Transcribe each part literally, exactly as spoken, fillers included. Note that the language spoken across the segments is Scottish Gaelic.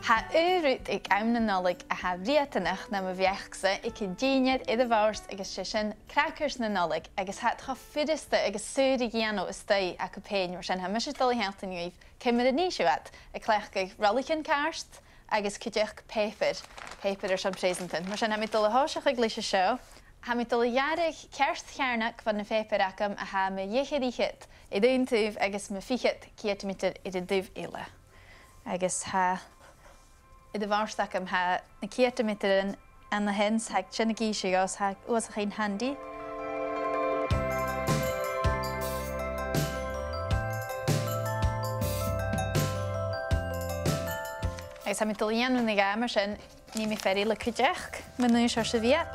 Tha aon rud aig àm na Nollaig a tha riatanach nam bheachd-sa aig an dìnnear air a' bhòrd agus 's e sin crackers na Nollaig agus tha iad cho furasta agus saor a dhèanamh a-staigh aca pèin, mar sin tha mise a' dol a shealltainn dhuibh ciamar a nì sibh iad, a' cleachdadh rollaichean cairt agus cuideachd pàipear, pàipear airson preasantan. Mar sin tha mi a' dol a thòiseachadh leis an seo. Tha mi a' dol a ghearradh ceart cheàrnag bhon a' phàipear agam a tha mu dheichead fhichead air aon taobh agus mu fichead ceudameatair air an taobh eile. Agus tha air a' bhòrd agam, tha na ceudameatairean an-sin, tha sin ag innse dhomh, tha e uabhasach fhèin handy. Agus tha mi a' dol a dhèanamh na dhà mar sin, nì mi fear eile cuideachd, mun aois airson a bhith.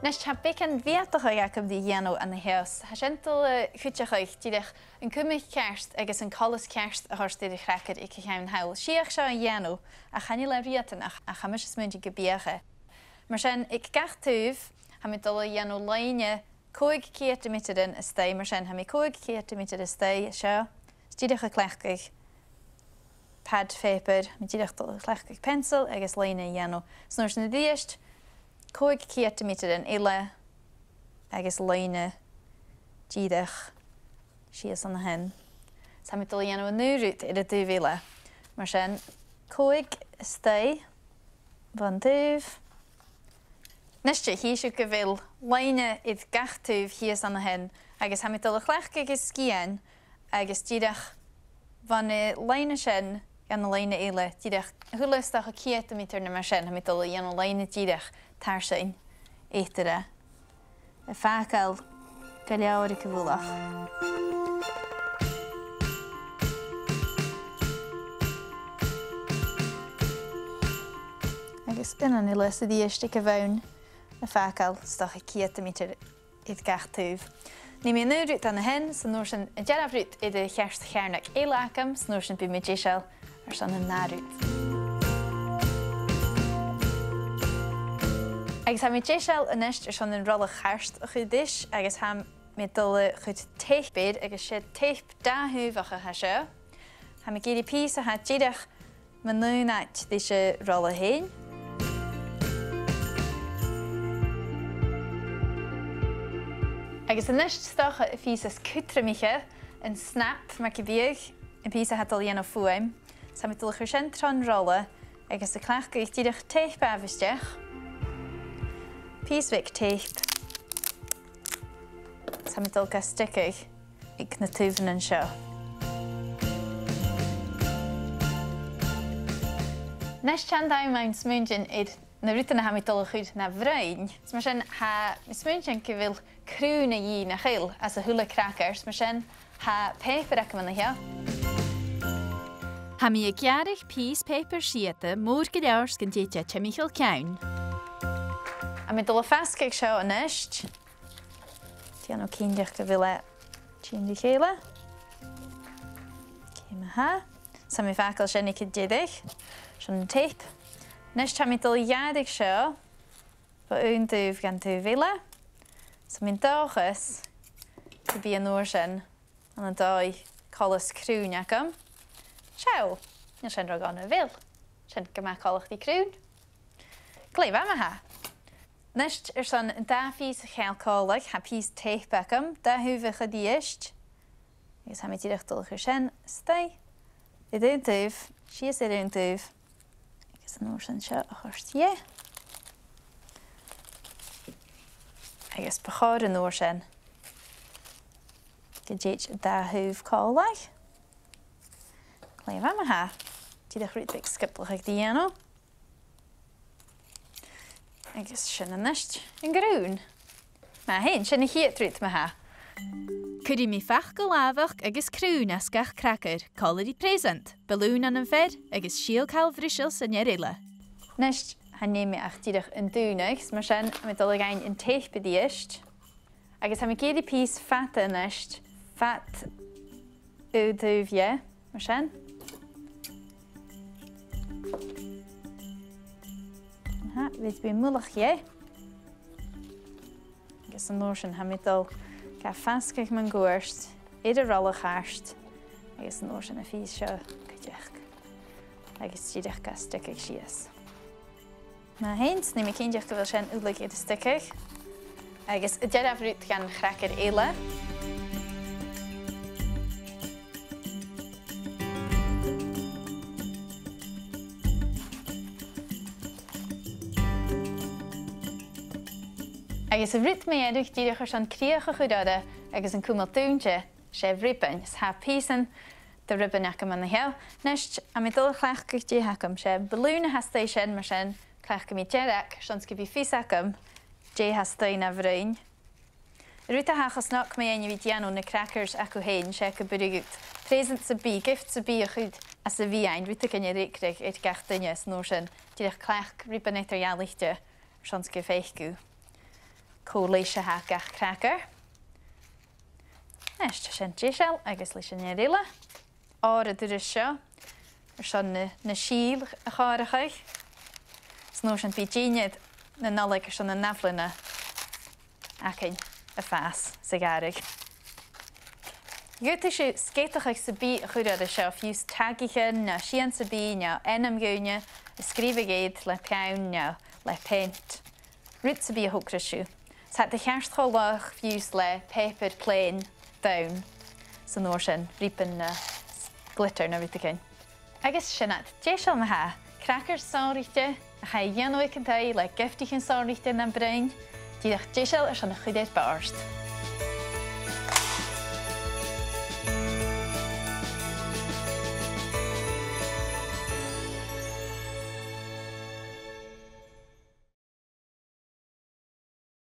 A-nis, tha beagan bheatach agam ri dhèanamh an seo. Tha sin a' dol a chuideachadh dìreach an cumadh ceart agus an coltas ceart a thoirt air a' chracker aig a' cheann thall. 'S fhiach seo a dhèanamh, ach chan eil e riatanach, ach tha mise a' smaointinn gum biodh e. Mar sin, aig gach taobh, tha mi a' dol a dhèanamh loidhne còig ceudameatairean a-staigh, mar sin, tha mi còig ceudameatair a-staigh an seo. Is dìreach a' cleachdadh pad phàipeir, tha mi dìreach a' dol a chleachdadh pencil agus loidhne a dhèanamh. Is an uair sin a-rithist, còig ceudameatairean eile agus loidhne dìreach sìos an sin. Is tha mi a' dol a dhèanamh an aon rud air an taobh eile. Mar sin, còig a-staigh bhon taobh. A-nis, chì sibh gu bheil loidhne air gach taobh shìos an sin, agus tha mi a' dol a chleachdadh an sgian agus dìreach bhon an loidhne sin gun an loidhne eile, dìreach a h-uile, 's dòcha, ceudameatair no mar sin, tha mi a' dol a dhèanamh loidhne dìreach tarsainn eatarra. A' fàgail gu leòr aig a' mhullach. Agus aon eile a-rithist aig a' bhonn, a' fàgail, 's dòcha, ceudameatair air gach taobh. Nì mi an aon rud an sin, 's an uair sin an dearbh rud air a' cheart cheàrnag eile agam, 's an uair sin bidh mi deiseil airson an ath rud. Agus tha mi deiseil a-nis airson an rolla chairt a chur ris, agus tha mi a' dol a chur teip air, agus 's e teip dà-thaobhach a tha seo. Tha mi ag iarraidh pìos a tha dìreach mun aon àite ris an rolla fhèin. Agus a-nis, 's dòcha, am pìos as cudromaiche, an snap, mar gum biodh, am pìos a tha a' dol a dhèanamh fuaim. Is tha mi a' dol a chur sin tron rolla, agus a' cleachdadh dìreach teip àbhaisteach. Pìos bheag teip. Is tha mi a' dol ga stiogadh aig na taobhan an seo. A-nis, tha an t-àm ann smaointinn air na rudan a tha mi a' dol a chur na bhroinn. Is mar sin, tha mi a' smaointinn gu bheil crùn a dhìth, nach eil, anns a h-uile cracker. Is mar sin, tha pàipear agam an seo. Tha mi a' gearradh pìos pàipear sìoda mòr gu leòr 's gun tèid e timcheall ceann. Tha mi a' dol a phasgadh seo a-nis. Dèan cinnteach gu bheil e a' tighinn ri chèile. Ciamar a tha. Is tha mi a' fàgail sin aig an deireadh. Sin an teip. A-nis, tha mi a' dol a ghearradh seo bho aon taobh gun taobh eile. Is tha mi an dòchas gum bi an uair sin an dòigh coltas crùin agam. Seall, chan eil sin ro dhona, a bheil? Sin gu math coltach ri crùn. Glè mhath ma-thà. A-nis, airson an dà phìos a cheangal còmhla, tha pìos teip agam, dà-thaobhach a-rithist. Agus tha mi dìreach a' dol a chur sin a-staigh. Air aon taobh, sìos air aon taobh. Agus an uair sin seo a chur dheth. Agus bu chòir an uair sin gun tèid an dà thaobh còmhla. Glè mhath ma-thà. Dìreach rud beag sgioblachadh ri dhèanamh. Agus sin a-nis an crùn. Math fhèin, sin a' chiad rud ma-thà. Cuiridh mi facal àbhachd agus crùn às gach cracker, còmhla ri present, balloon ann am fear agus sìol càil Bhruiseil san fhear eile. A-nis, chan fheum mi ach dìreach an dùnadh, mar sin, tha mi a' dol a dh'fhaighinn an teip a-rithist. Agus tha mi ag iarraidh pìos fada a-nis, fad aon taobh dheth, mar sin. Aha, rud beag mullach dheth. Agus an uair sin, tha mi a' dol ga phasgadh mun cuairt. air an rolla ceart, agus an uair sin am pìos seo cuideachd, agus dìreach ga stiogadh sìos. Mar sin, nì mi cinnteach gu bheil sin uile air a stiogadh, agus an dearbh rud dhan chracker eile. Agus an rud mu dheireadh, dìreach airson crìoch a chur oirre agus an cumail dùinte, 's e ribean. Is tha pìosan de ribean agam an seo. A-nis, tha mi a' dol a chleachdadh dè th' agam. 'S e balùn a th' a-staigh an sin, mar sin, cleachdaidh mi dearg, airson 's gum bi fios agam dè th' a-staigh na bhroinn. Rud a tha cho snog mu dheidhinn a bhith a' dèanamh na crackers agaibh fhèin, 's e gum b' urrainn dhut present sam bith, gift sam bith a chur às a' bhith ann, rudeigin a fhreagradh air gach duine, 's an uair sin dìreach cleachd ribean eadar-dhealaichte airson 's gum faic thu cò leis a tha gach cracker. Nis, tha sin deiseil agus leis an fhear eile. Òraid an dorais seo, airson na, na sìl a chomharrachadh. 'S an uair sin bidh dìnnear na Nollaig airson na h-ath-bhliadhna againn a' fàs sa ghàrradh. Dh'fhaodadh sibh sgeadachadh sam bith a chur oirre seo, fiù 's tagaichean, no sìon sam bith, no ainm dhaoine, a sgrìobhadh air le peann no le peant. Rud sam bith a thogras sibh. 'S tha iad a cheart cho laghach fiù 's le pàipear plèan donn, 's an uair sin ribean no glitter no rudeigin. Agus sin iad, deiseil ma-thà. Crackers sònraichte a chaidh a dhèanamh aig an taigh le giftaichean sònraichte nam broinn, dìreach deiseil airson a chur air bòrd.